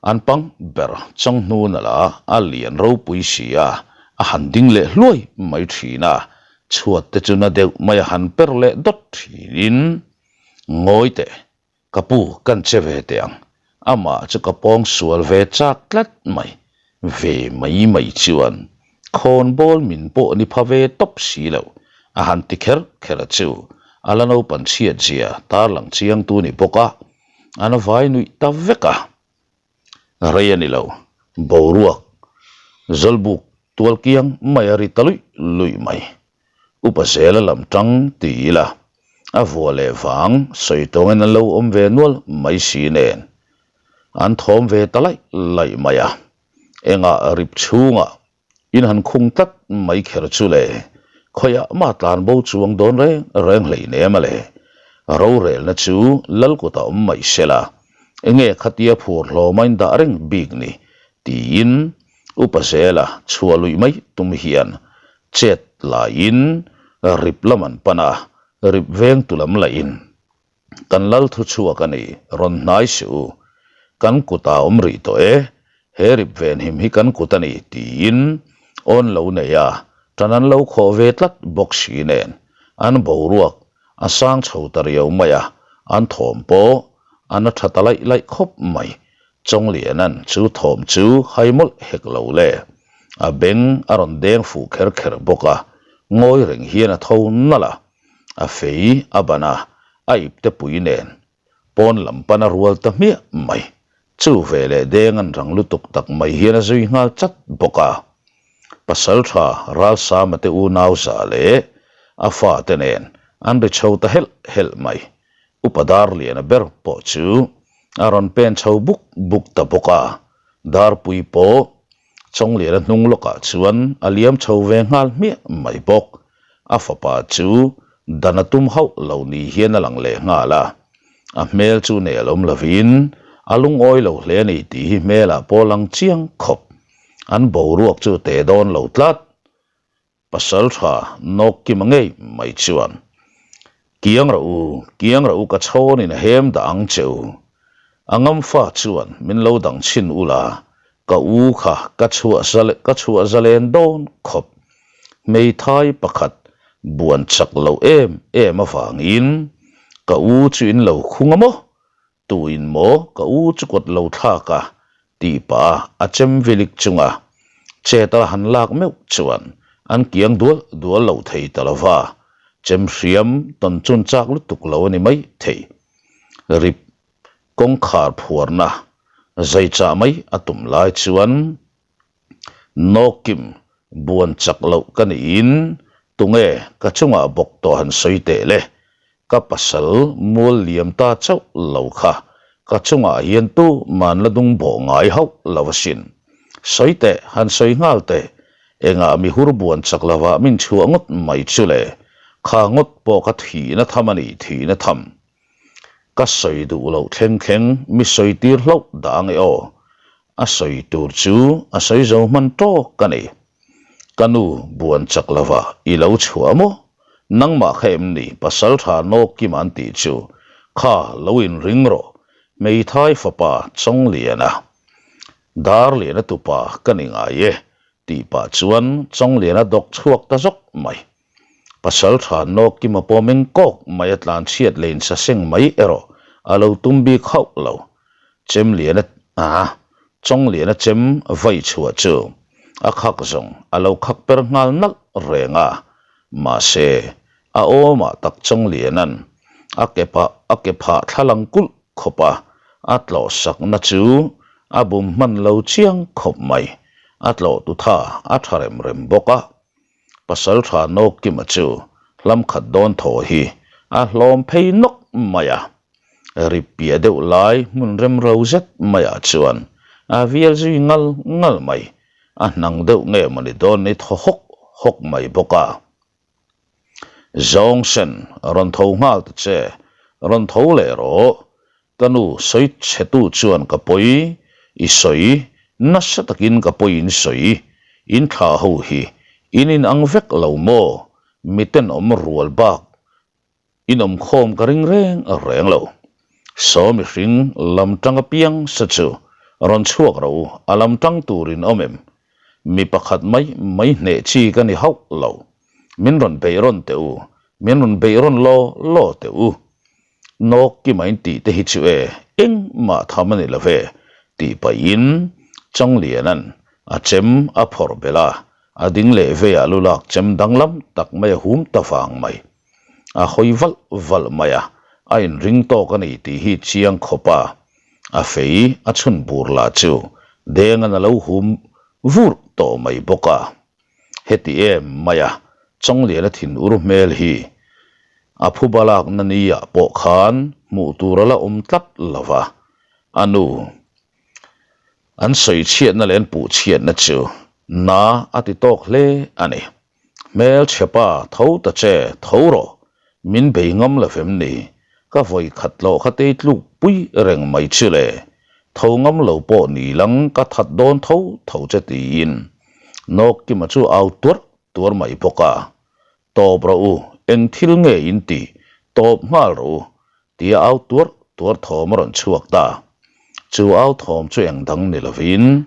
An pang ber Changhnuna la a lian ropui si a, a han ding leh hluai mai thin a, chhuat te chu na deuh mai a han per leh dawt thinin, Ngawi teh, Ka pu kan che ve teh ang, amah chu ka pawng sual ve chak tlat mai, ve mai mai chuan khawnbawl min pawh ni pha ve tawp si lo, a han ti kher kher a chu a la naupan chhiat zia tarlang chiangtu ni bawk a, an vai nuih ta vek a. Rei a ni lo, boruak zawlbuk tual kiang mai a ri ta luih luih mai. Upa zela lam tang ti ila, a vua leh vang sawi tawngin an lo awm ve nual mai si nen an thawm ve ta laih laih mai a, engah rip chhungah in han khung tlat mai kher chu le, khawiah mah tlan bo chuang dawn reng reng hleinem a le, rorelna chu lal kutah awm mai sela, enge khatia phur hlawma in dah reng bik ni tiin Upa zela chhuah luih mai tum hian chet laiin rip lam an pan a, rip veng tu lam lahin kan lal thu chhuak a ni, rawn hnai suh u, kan kutah awm rih tawh e, he rip venhim hi kan kut a ni tiin awn lo nei a, tan an lo khawh ve tlat bawk si nen an boruak a sang chho ta riau mai a, an thawm pawh a na tha ta laih laih khawp mai. Chawnglianan chu thawm chu hai mawlh hek lo le. A beng a rawn deng fuh kher kher bawk a, ngawi reng hian a tho nalh a. A fei a ban a, a ipte pui nen pawn lam pan a rual ta hmiah mai. Chu ve leh deng an rang lutuk tak mai hian a zui nghal chat bawk a. Pasaltha Ralsama te unau za leh a fate nen an ri chho ta helh helh mai. Upa Darliana ber pawh chu a rawn pen chho buk buk ta bawk a, Darpui pawh Chawngliana hnung lawkah chuan a liam chho ve nghal hmiah mai bawk. A fapa chu dan a tum hauh lo ni hian a lang leh nghal a, a hmel chu nel awm lovin a lungawi lo hle a ni tih hi hmelah pawh lang chiang khawp. An boruak chu teh dawn lo tlat. Pasal tha nawk kima ngei mai chuan, Kiang rawh u, kiang rawh u ka chhawnin a hem dah ang che u. A ngamfa chuan min lo dang chhin u la, ka u kha ka chhuah ka chhuah zalen dawn khawp. Hmeithai pakhat buan chak loh em em avangin ka u chu in lo khung a maw? Tuin maw ka u chu kawt lo thlak a tih pah a a chem vilik chunga chet a han lak meuh chuan an kiang dual dual lo thei ta lo va, chem hriam tawn chun chak lutuk lo a ni mai thei. Rip kawngkhar phuarna zai chah mai a tum lai chuan Nawkim buan chak loh ka niin tunge ka chungah bawk tawh han sawi teh le, ka pasal mual liam ta chauh lo kha ka chungah hian tu man la dung bawh ngai hauh lo asin. Sawi teh, han sawi nghal teh, engah mi hur buan chak lovah min chhuah ngawt mai chu le, kha ngawt pawh ka thihna tham a ni, thihna tham. Ka sawi duh loh thleng thleng mi sawi tir hlauh dah ang e aw. A sawi tur chu a sawi zo hman tawk a ni. Ka nu buan chak lova i lo chhuah maw? Nangmah kha em ni pasal tha nawk kim an tih chu kha lo inring rawh hmeithai fapa Chawngliana Darliana tupa ka ni ngai e tih pah chuan Chawngliana dawk chhuak ta zawk mai. Pasal tha nawk kima pawh meng kawk mai a tlan chhiat leh in saseng mai erawh a lo tum bik hauh lo. Chem lian a chawng lian a chem vai chhuah chu a khak zawng a lo khak per nghal nalh reng a, mahse a awmah tak chawng lianan a ke pah a ke phah thla lang kulh khawp a, a tlawh sakna chu a bum hman lo chiang khawp mai, a tlawh tu tha a tha rem rem bawk a. Pasal tha Nawkima chu hlam khat dawn thaw hi a hlawm phei nawk mai a, rip piah deuh lai hmun rem ro zet maiah chuan a vial zui ngal ngal mai, a hnang deuh nge mawni dawn ni thaw hawk hawk mai bawk a. Zawng sen rawn tho nghal ta che, rawn tho leh rawh. Ka nu sawi chhetu chuan ka pawi i sawi, nasa takin ka pawi in sawi, in thlah ho hi in in ang vek lo maw? Miten awm rual bak in awm khawm ka ring reng reng lo. Saw mihring lam tang apiang sa chu rawn chhuak rawh u, a lam tang tur in awm em? Mi pakhat mai mai hneh chi ka ni hauh lo. Min rawn beih rawn teh u, min rawn beih rawn law law teh u. Nawk kima in tih te hi chu e, engmah tham a ni lo ve, tih pahin Changliana'n a chem a phawrh belh a, a ding leh veiah lu lak chem danglam tak mai a hum ta vang mai. A hawi valh valh mai a, a inring tawk a ni tih hi chiang khawp a, a fei a chhun bur lah chu Denga'n a lo hum vur tawh mai bawk a. Heti em mai a, Chawngliana thin ur hmel hi a phuba lakna ni ah pawh khan hmuh tur a la awm tlat lo va, a nu an sawi chhiatna leh an puh chhiatna chu na a ti tawk hle a ni. Hmelchhe pa, tho ta che, tho rawh, min bei ngam lo vem ni? Ka vawi khat tlawh kha tei tluk pui reng mai chu le, tho ngam lo pawh ni lang ka that dawn tho tho che tiin Nawkima chu au tuarh tuar mai bawk a. Tawp rawh u, eng thil nge in tih? Tawp nghal rawh u tia au tuarh tuarh thawm a rawn chhuak ta. Chu au thawm chu eng dang ni lovin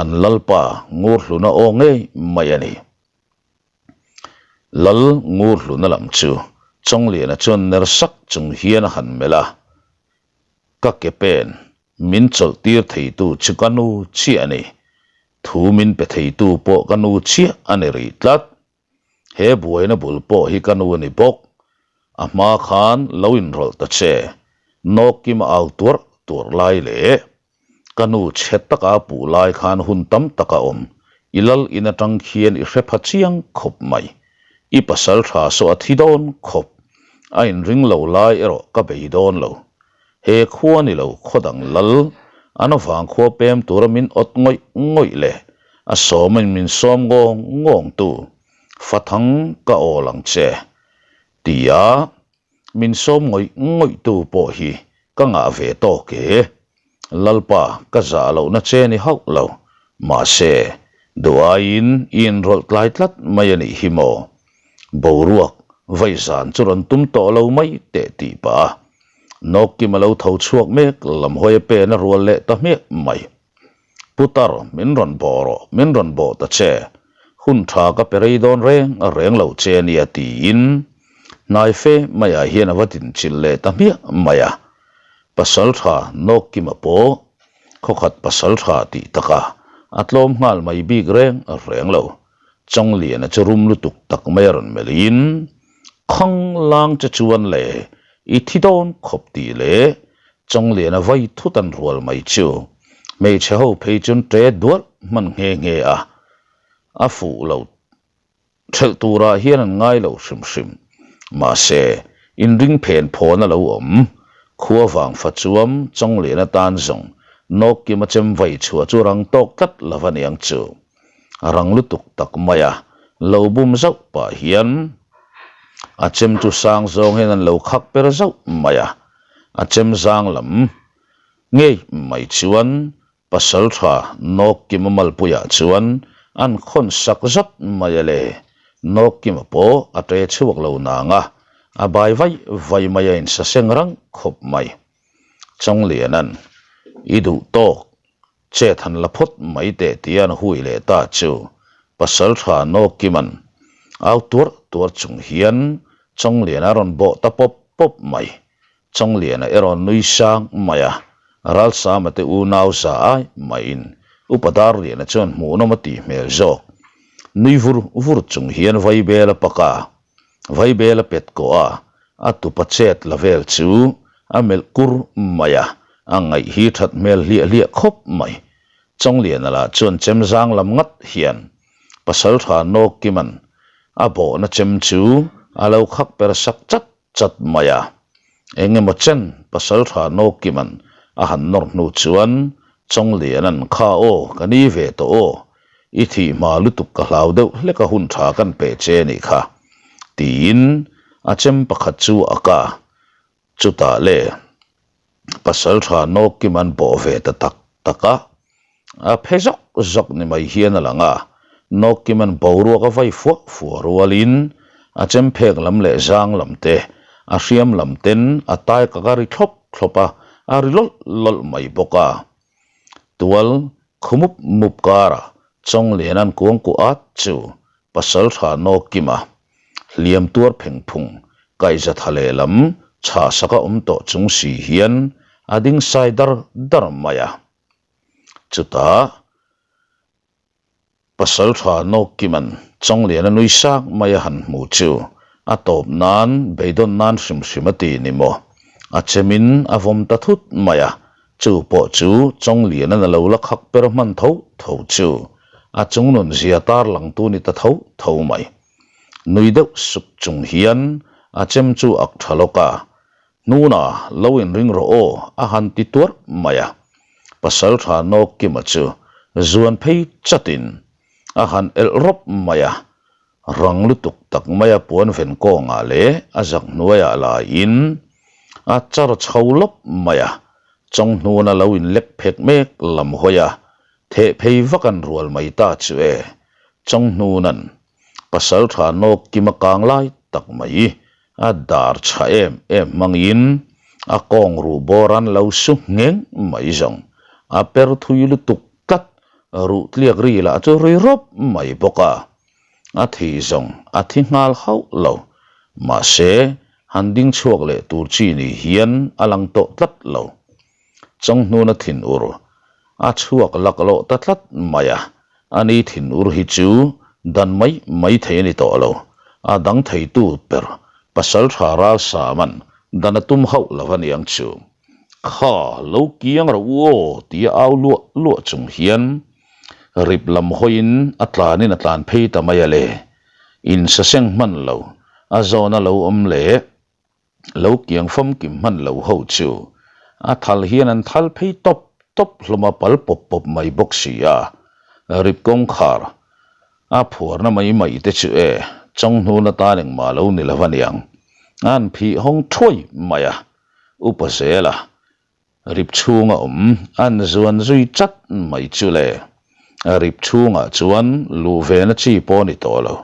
an Lalpa Ngurhluna aw ngei mai a ni. Lal Ngurhluna lam chu Chawngliana chuan ner sak chung hian a han melh a, Ka ke pen min chawlh tir theitu chu ka nu chiah a ni. Thu min pe theitu pawh ka nu chiah a ni rih tlat. He buaina bul pawh hi ka nu a ni bawk. A hma khan lo inrawlh ta che. Nawkkim a au tuarh tuarh lai leh ka nu chhe taka a puh lai khan hun tam tak a awm. I lal in atang khian i hre pha chiang khawp mai. I pasal tha saw a thi dawn khawp. A inring lo lai erawh ka bei dawn lo. He khua ni lo khaw dang lal, an avang khua pem tura min awt ngawih ngawih leh a sawmin min sawm ngawng ngawng tu fathang ka awl ang che tia min sawm ngawih ngawih tu pawh hi ka ngah ve tawk e. Lalpa ka zah lohna che ni hauh lo, mahse duh aiin i inrawlh tlai tlat mai a nih hi maw? Boruak vai zan chu rawn tum tawh lo mai teh tih pah a Nawkkim a lo tho chhuak mek lam hawi a pen a rual leh ta hmiah mai. Putar, min rawn bawh rawh, min rawn bawh ta che. Hun tha ka pe rei dawn reng a reng lo che ania tiin hnai fe maiah hian a va dinchilh leh ta hmiah mai a. Pasal tha Nawkkima pawh khawkhat pasal tha tih taka a tlawm nghal mai bik reng a reng lo. Chawngliana chu rum lutuk tak mai a rawn melhin, Khang lang che chuan le, i thi dawn khawp tih leh Chawngliana vai thut an rual mai chu hmeichhe ho phei chuan ṭe dual hman nghe nghe a, a fuh lo ṭhelh turah hian an ngai lo hrim hrim. Mahse, inring phen phawn a lo awm. Khua vang fa chuam Chawngliana tan zawng Nawkkima chem vai chhuah chu rang tawk tlat lo va niang chu. A rang lutuk tak mai a, lo bum zauh pah hian a chem chu sang zawng hian an lo khak per zauh mai a, a chem zang lam ngei mai chuan pasal tha Nawkkima malpuiah chuan an khawn sak zat mai a le, Nawkkima pawh a ṭe chhuak lo nang a, a bai vai vai mai a insaseng rang khawp mai. Chawngliana'n i duh tawk Chet han la phawt mai teh tia an hui leh ta chu pasal tha Nawkima'n au tuar tuar chung hian Chawngliana a rawn bawh ta pawp pawp mai. Chawngliana erawh nui sang mai a, Ralsama te unau za ai maiin Upa Darliana chuan hmuhnawm a tih hmel zawk. Nui vur vur chung hian Vaibel a pak a, Vaibel a pet kawh a, a tupa chet la vel chu a melh kur mai a, a ngaih hi that hmel hliah hliah khawp mai. Chawngliana lah chuan chem zang lam ngat hian Pasaltha Nawkkima'n a bawhna chem chu a lo khak per sak chat chat mai a. Eng emaw chen Pasaltha Nawkkima'n a han nawr hnu chuan Chawngliana'n kha aw ka ni ve tawh aw, i thih hma lutuk ka hlau deuh hlek a hun tha kan pe che nih kha tiin a chem pakhat chu a ka chutah le. Pasalṭha Nawkim an bawh ve ta tak tak a, a phe zawk zawk ni mai hian a lang a. Nawkim an boruak a vai fuah fuah rualin a chemphek lam leh zang lam te, a hriam lam ten a tai kak a ri thlawp thlawp a, a ri lawlh lawlh mai bawk a. Tual Khu mup mup karah Chawnglian an kuangkuah at chu Pasalṭha Nawkima hliam tuar pheng phung kaihza tha lehlam chhah sak a awm tawh chung si hian a ding sai dar dar mai a. Chutah Pasalṭha Nawkkima'n Chawngliana nui sak mai a han hmu chu a tawp nan beidawn nan hrim hrim a ti ni maw? A chemin a vawm ta thut mai a, Chu pawh chu Chawngliana'n a lo la khak per hman tho tho chu a chungnun zia tar langtu ni ta tho tho mai. Nui deuh suk chung hian a chem chu ak tha lawk a, Hnuna lo inring rawh aw a han ti tuarh mai a. Pasaltha Nawkkima chu zuan phei chatin a han elh rawp mai a, Rang lutuk tak maia puan ven kawngah leh a zak hnuaiah laiin a char chho lawp mai a, Chawnghnuna lo inlek phek mek lam hawi a, theh phei vak an rual mai ta chu e. Chawnghnun-a'n Pasaltha nawk kim a kang lai tak mai a dar chha em em hmangin a kawng ruh bawr an lo su ngheng mai zawng a per thui lutuk tlat, ruh tliak ri lah chu ri rawp mai bawk a. A thi zawng a thi nghal hauh lo. Mahse, han ding chhuak leh tur chi ni hian a lang tawh tlat lo. Chawnghnuna thinur a chhuak laklawh ta tlat mai a, ani thinur hi chu dan mai mai thei a ni tawh lo. A dang theitu ber Pasaltha Ralsama'n dan a tum hauh lo a niang chu. Kha, lo kiang rawh u aw tia au luah luah chung hian Rip lam hawiin a tlanin a tlan phei ta mai a le. Insaseng hman lo, a zawna lo awm leh lo kiang famkim hman lo ho chu a thal hian an thal phei tawp tawp hlawm a pal pawp pawp mai bawk si a. Rip kawngkhar a phuarna mai mai te chu e, chawnghnun atan engmah lo ni lo aniang. An phih hawng thuai mai a, upa zela Rip chhunga awm an zuan zui chat mai chu le. Rip chhungah chuan luh ve na chi pawh a ni tawh lo.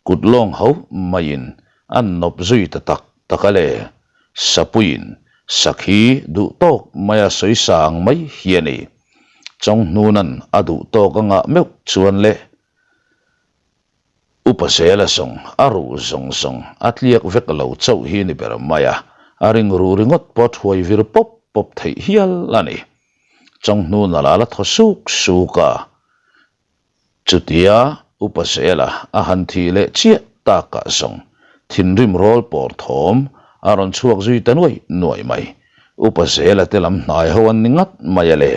Kut lawng hauh maiin an nawp zui ta tak tak a le. Sapuiin sakhi duh tawk maia sawi sa ang mai hi a ni. Chawnghnuna'n a duh tawk a ngah meuh chuan le. Upa Zela zawng a ruh zawng zawng a tliak vek lo chauh hi ni ber mai a, a ring ruh ringawt pawh thuai vir pawp pawp theih hial a ni. Chawnghnuna la la thaw suk suk a, chutia Upa Zela a han thih leh chiah takah zawng thinrim rawl pawr thawm a rawn chhuak zui ta nuai nuai mai. Upa Zela te lam hnai ho an ni ngat mai a le.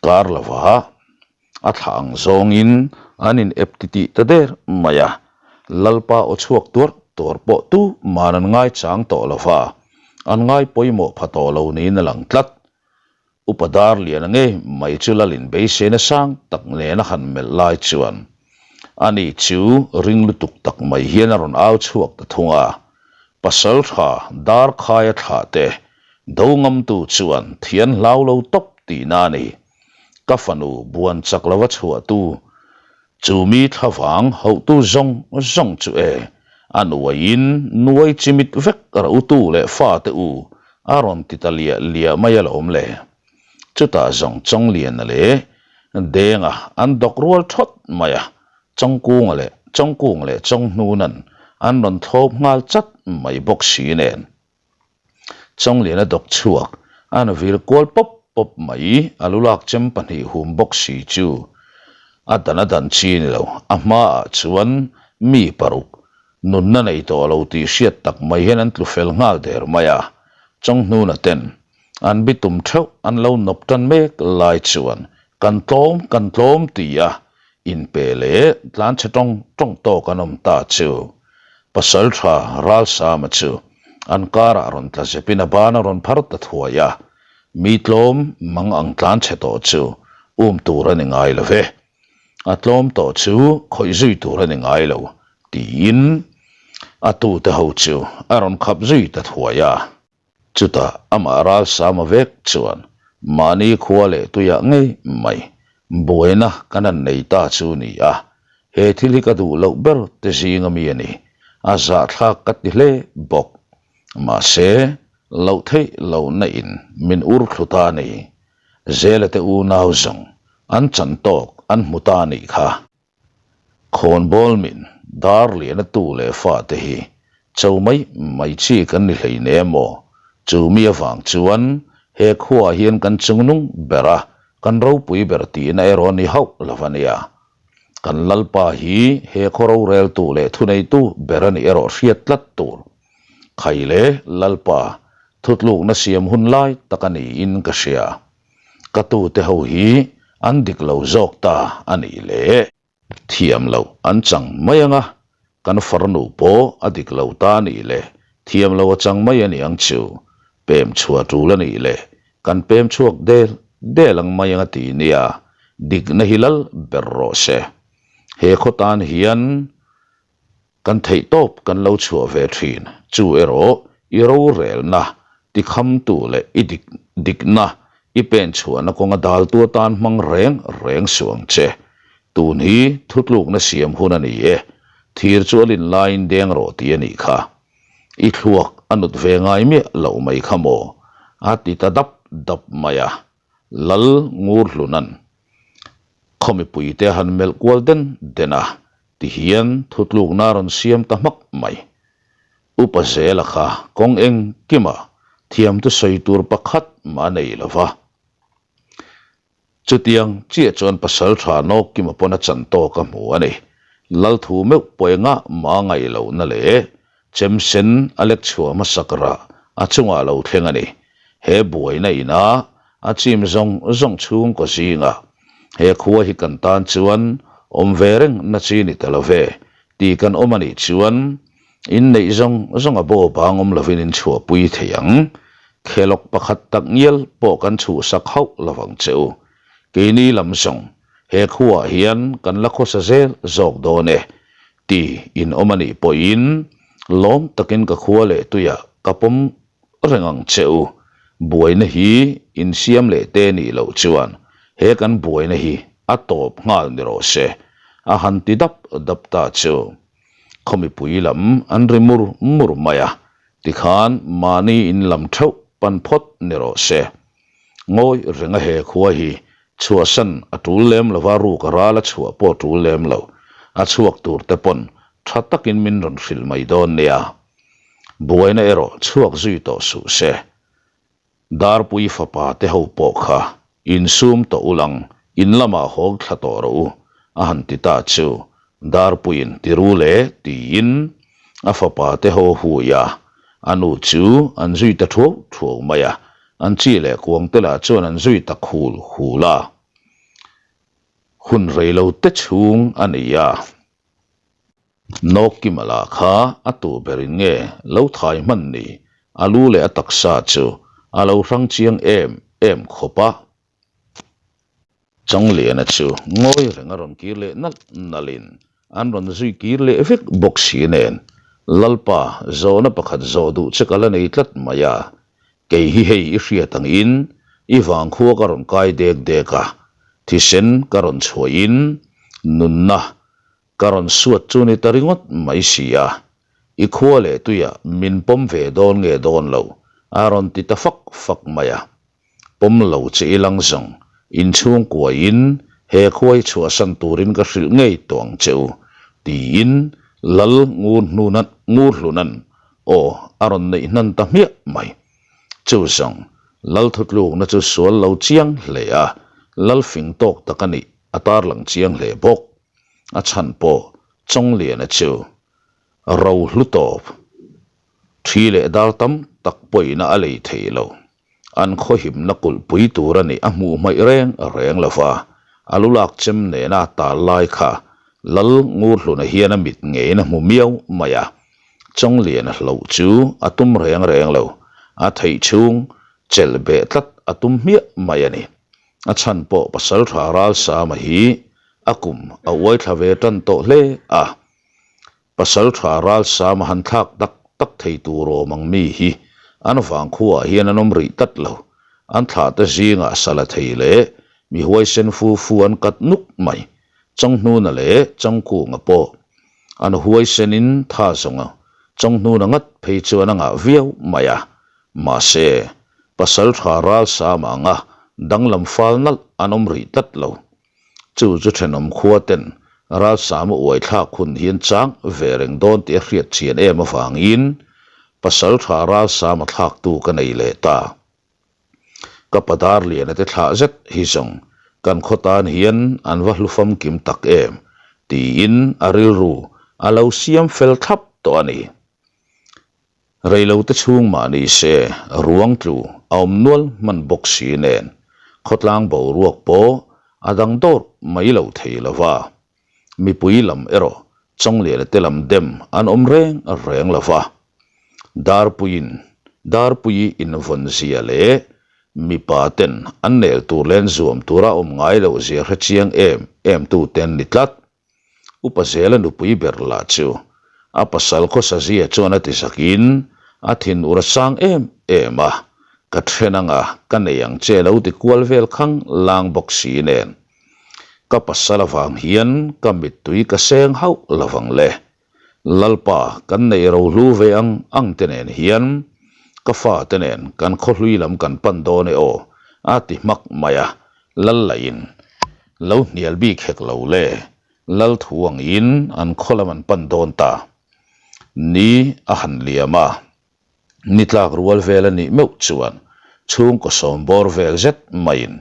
Kar lova. A thlah ang zawngin an in ep ti tih ta der mai a, Lalpa aw chhuak tuar tuar pawh tu man an ngai chang tawh lo va, an ngai pawimawh pha tawh lo niin a lang tlat. Upa Darliana ngei mai chu Lalin beiseina sang tak nena han melh lai chuan ani chu ring lutuk tak mai hian a rawn au chhuak ta thung a, Pasaltha Darkhaia thlah te do ngamtu chuan thian hlau lo tawp tihna a ni. Ka fanu buan chak lova chhuahtu chu mi thlavang hauhtu zawng zawng chu e, a nuaiin nuai chimit vek rotu leh fate u a rawn ti ta liah liah mai alawm le. Chutah zawng Chawngliana leh Denga an dawk rual thawt mai a, Chawngkunga leh Chawngkunga leh Chawnghnuna'n an rawn thlawp nghal chat mai bawk si nen. Chawngliana dawk chhuak a an vil kual pawp pawp mai, a lu lak chem pahnih hum bawk si chu a dan a dan chi ni lo. A hmaah chuan mi paruk nunna nei tawh lo tih hriat tak mai hian an tlu fel nghal der mai a, Chawnghnuna ten an bitum theuh an lo nawp tan mek lai chuan kan tlawm kan tlawm ti a inpe leh tlanchhe tawng tawng tawk an awm ta chu. Pasaltha Ralsama chu an karah rawn tla zepin a ban a rawn phar ta thuai a, mi tlawm mang ang tlan chhe tawh chu um tur a ni ngai lo ve, a tlawm tawh chu khawih zui tur a ni ngai lo tiin a tute ho chu a rawn khap zui ta thuai a. Chutah amah Ralsama vek chuan mahni khua leh tuiah ngei mai buaina kan han nei ta chu ni a, he thil hi ka duh loh ber te zinga mi a ni, a zahthlak ka ti hle bawk. Mahse, loh theih lohna in min ur thlu ta a ni. Zela te unau zawng an chan tawk an hmu ta a nih kha. Khawnbawl min dar lian a tu leh fa te hi cho mai mai chi kan ni hlei ne maw? Chu mi avang chuan he khuaah hian kan chungnung ber a, kan ropui ber tihna erawh a ni hauh lo a nia. Kan Lalpa hi he khaw roreltu leh thuneitu ber a nih erawh hriat tlat tur. Khai le Lalpa thutlukna siam hun lai tak a niin ka hria. Ka tute ho hi an dik lo zawk ta a nih le. Thiam loh an chang mai ang a, kan farnu pawh a dik lo ta a nih le, thiam lo a chang mai a ni ang chu, pem chhuah tul a nih le, kan pem chhuak del del ang mai ang a ti nia, dikna hi lal ber rawh se. He khaw tan hian Kan theih tawp kan lo chhuah ve thin. Chu erawh i rorelna tikhamtu leh i dik dikna i pen chhuahna kawnga daltu atan hmang reng reng suh ang che. Tun hi thutlukna siam hun a ni e. Thir chu a lin laiin deng rawh tih a nih kha. I thluak a nut ve ngai miah loh mai kha maw? A ti ta dap dap mai a. Lal Ngurhluna'n khaw mipuite a han melh kual den den a. Ti hian thutlukna a rawn siam ta hmak mai. Upa Zela kha kawng engkima thiamtu sawi tur pakhat mah a nei lo va. Chutiang chiah chuan pasal tha Nawkima pawn a chan tawk a hmu a ni. Lalthu meuh pawh engah mah a ngaih lohna leh Chem sen a lek chhuah hmasak rah a chungah lo thleng a ni. He buaina ina a chim zawng zawng chhungkaw zingah he khua hi kan tan chuan awm ve reng na chi ni ta lo ve tih kan awm a nih chuan inneih zawng zawng a baw bang awm lovin in chhuahpui thei ang. Khelawk pakhat tak ngial pawh kan chhuhsak hauh lovang che u. Keini lam zawng he khuaah hian kan la khawsa zel zawk dawn e. Ti in awm a nih pawhin lawm takin ka khua leh tuiah ka pawm reng ang che u. Buaina hi in siam leh te nih loh chuan he kan buaina hi a tawp nghal ni rawh se, a han ti dap dap ta chu. Khaw mipui lam an ri mur mur mai a, tikhan mahni in lam theuh pan phawt ni rawh se. Ngawi reng a he khua hi chhuahsan a tul lem lova ruk a ral a chhuah pawh a tul lem lo. A chhuak tur te pawn tha takin min rawn hrilh mai dawn nia. Buaina erawh chhuak zui tawh suh se. Darpui fapa te ho pawh kha insum tawh ulang in lamah hawng thla tawh rawh u a han ti ta chu Darpuiin ti ru le tiin a fapa te ho hui a, a nu chu an zui ta thuau thuau mai a, an chi leh kuang te lah chuan an zui ta khul hul a. Hun rei lo te chhung a ni a. Nawkima lah kha a tu berin nge lo thai hman ni, a lu leh a taksa chu a lo hrang chiang em em khawp a. Changliana chu ngawi reng a rawn kir leh nalh nalhin an rawn zui kir leh vek bawk si nen Lalpa zawhna pakhat zawh duh che ka la nei tlat mai a, kei hi hei i hriat angin i vangkhua ka rawn kai dek dek a, thisen ka rawn chhuahin nunna ka rawn suat chu ni ta ringawt mai si a, i khua leh tuiah min pawm ve dawn nge dawn lo a rawn ti ta fak fak mai a. Pawm lo che i lang zawng, inchhungkuain he khua hi chhuahsan turin ka hrilh ngei tawh ang che u, tiin Lal Ngurhluna'n aw a rawn neih hnan ta hmiah mai. Chu zawng, Lal thutlukna chu sual lo chiang hle a, Lal fing tawk tak a nih a tarlang chiang hle bawk. A chhan pawh Chawngliana chu ro hlu tawp, thi leh dar tam tak pawhina a lei thei lo. An khawhimna kulhpui tur a nih a hmuh hmaih reng reng lo va, a lu lak chem nena a tal lai kha Lal Ngurhluna hian a mit ngeiin a hmu miau mai a. Chawngliana hloh chu a tum reng reng lo, a theih chhung chelh beh tlat a tum hmiah mai a ni. A chhan pawh Pasaltha Ralsama hi a kum a uai thla ve tan tawh hle a. Pasal tha ral sam a han thlak tak tak thei tur awm ang mi hi An vangkhuaah hian an awm rih tlat lo. An thlahte zingah sala thei leh mi huaisen fu fu an kat nuk mai. Changhnuna leh Changkunga pawh an huaisenin tha zawng a, Changhnuna ngat phei chuan a ngah viau mai a. Mahse, pasal tha ral sam anga danglam fal nalh an awm rih tlat lo. Chu chu thenawm khua ten ralsama uai thlak hun hi an chang ve reng dawn tih a hriat chian em avangin pasal tha ralsama thlaktu ka nei leh ta. Ka padar liana te thlah zet hi zawng kan khaw tan hian an va hlu famkim tak em tiin a rilru a lo siam fel thlap tawh a ni. Reilote chhung mah ni se ruang tlu a awm nual hman bawk si nen khawtlang boruak pawh a dang dawrh mai lo thei lo va. Mipui lam erawh Chawngliana te lam dem an awm reng reng lo va. Darpuiin Darpuii invawn zia leh mipa ten an nel tur leh an zuam tura awm ngai loh zia hre chiang em em tute an ni tlat. Upa Zela nupui ber lah chu a pasal khawsazia chuan a ti zakin a thinur a sang em em a, ka then anga ka nei ang che lo ti kual vel khang lang bawk si nen. Ka pasal avang hian ka mittui ka seng hauh lovang le. Lalpa kan neih rohlu ve ang ang te nen hian ka fa te nen kan khawhlui lam kan pan dawn e aw a ti hmak mai a, Lallaiin lo hnial bik hek lo le, Lal thu angin an khaw lam an pan dawn ta. Ni a han liam a, ni tlak rual vel a nih meuh chuan chhungkaw sawm bawr vel zet maiin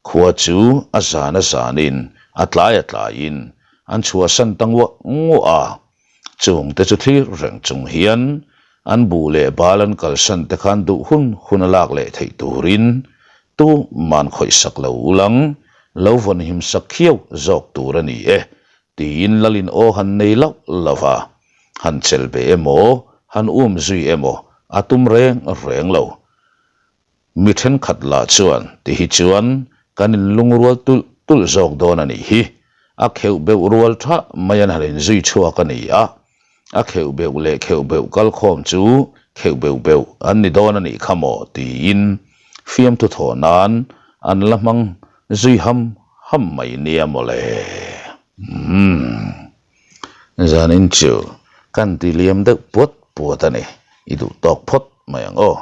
khua chu a zan a zanin a tlai a tlaiin an chhuahsan ta nguah nguah a. Chungte chu thlir reng chung hian an buh leh bal an kalsan te khan duh hun hun a lak leh theih turin tu man khawihsak lo ulang lo vawn himsak khiau zawk tur a ni e tiin Lalin aw han nei loh lo va, han chelh be emaw han um zui emaw a tum reng reng lo. Mi thenkhat lah chuan ti hi chuan kan inlungrual tulh tulh zawk dawn a nih hi. A kheuh beuh rual tha mai an han inzui chhuak a ni a, a kheuh beuh leh kheuh beuh kal khawm chu kheuh beuh beuh an ni dawn a nih kha maw tiin fiamthu thawh nan an la hmang zui ham ham mai nia mawle. Umm. Zanin chu kan ti liam deuh puat puat a ni, i duh tawk phawt mai ang aw.